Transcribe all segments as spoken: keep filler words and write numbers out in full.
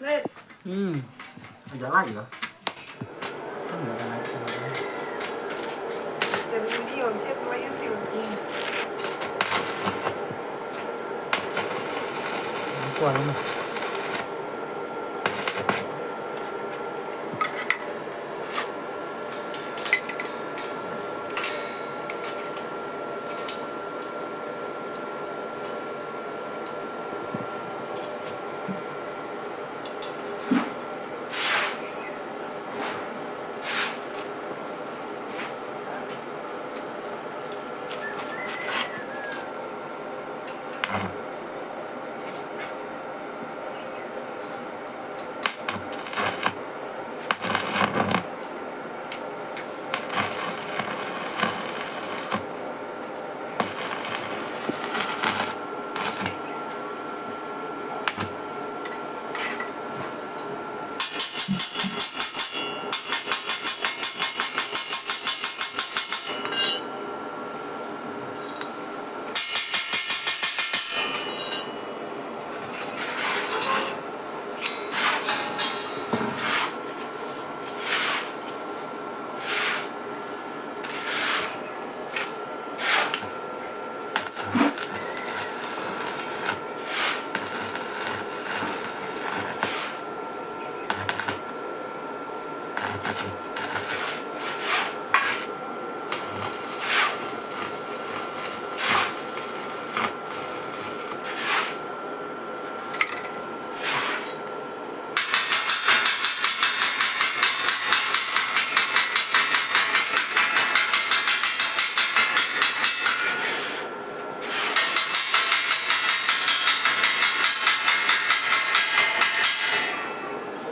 Hmm. Jalan juga. Kan nggak ada lagi. Jadi, dia siap main film. Kuah lama.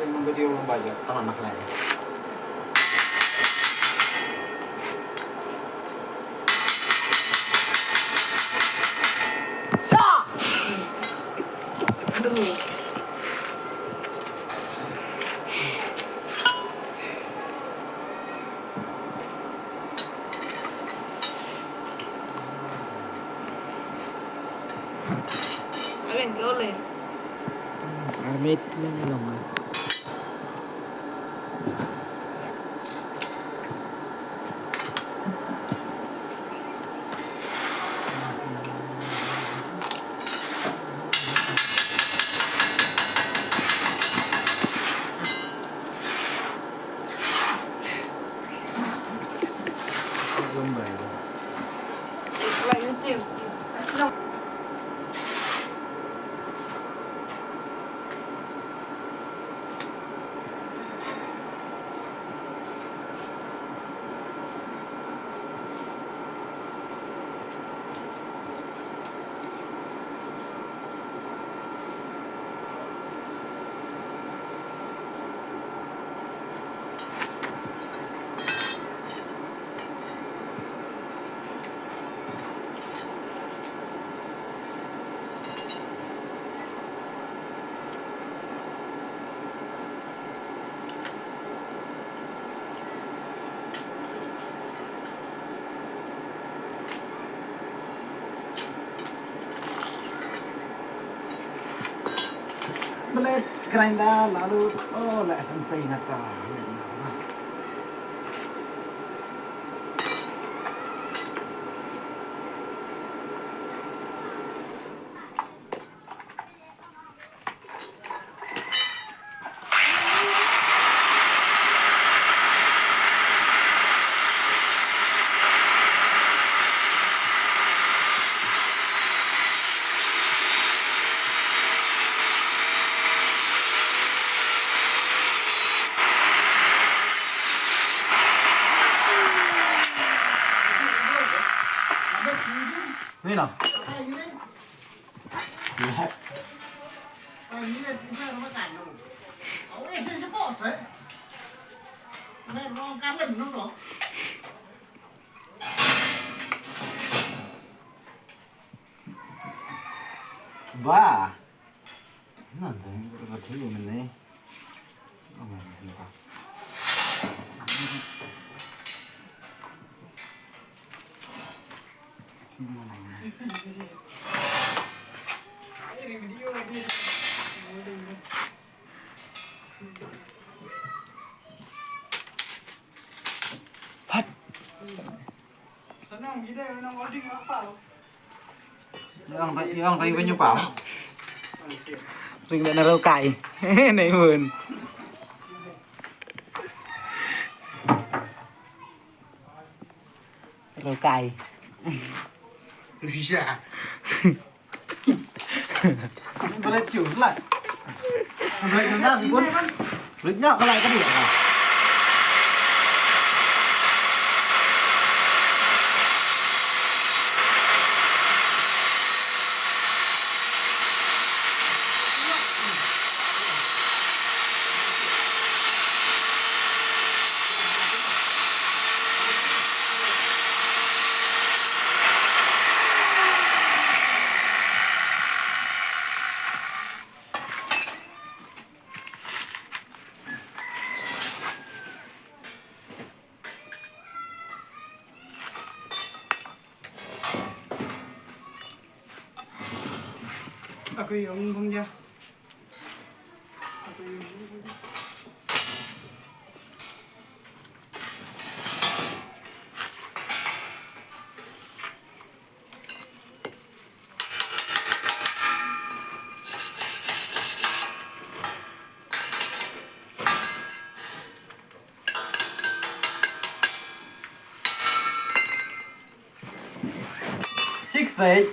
Yung video mo ba dyan? Tama na ka na. Sa! Aduh. Abin, go le. Armit men long. Blade grinder la lut. Oh, la S M P na ta. Mira. Ba. Nan ta ni ka thei mynne. Ïong tai, ïong tai, ïong tai. Ring bad na rau kai. Nei mun. Rau kai. Shisha. Balai chiu, balai. Balai nang dah sipun. Balai nyak balai tadi. Aku yung bang ja. Aku yung bang ja. Six eight.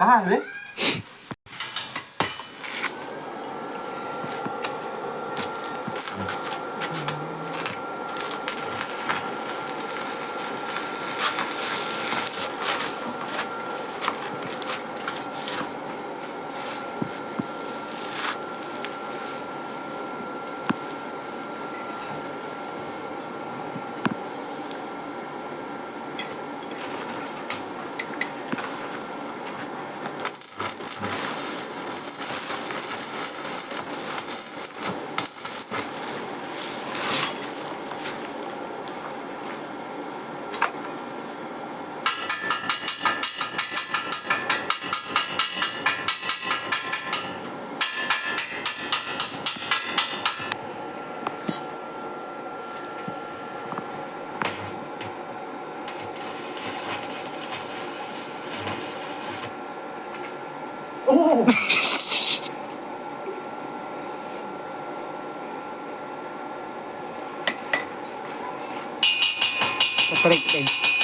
Kaha be? Oh. Tarik deh.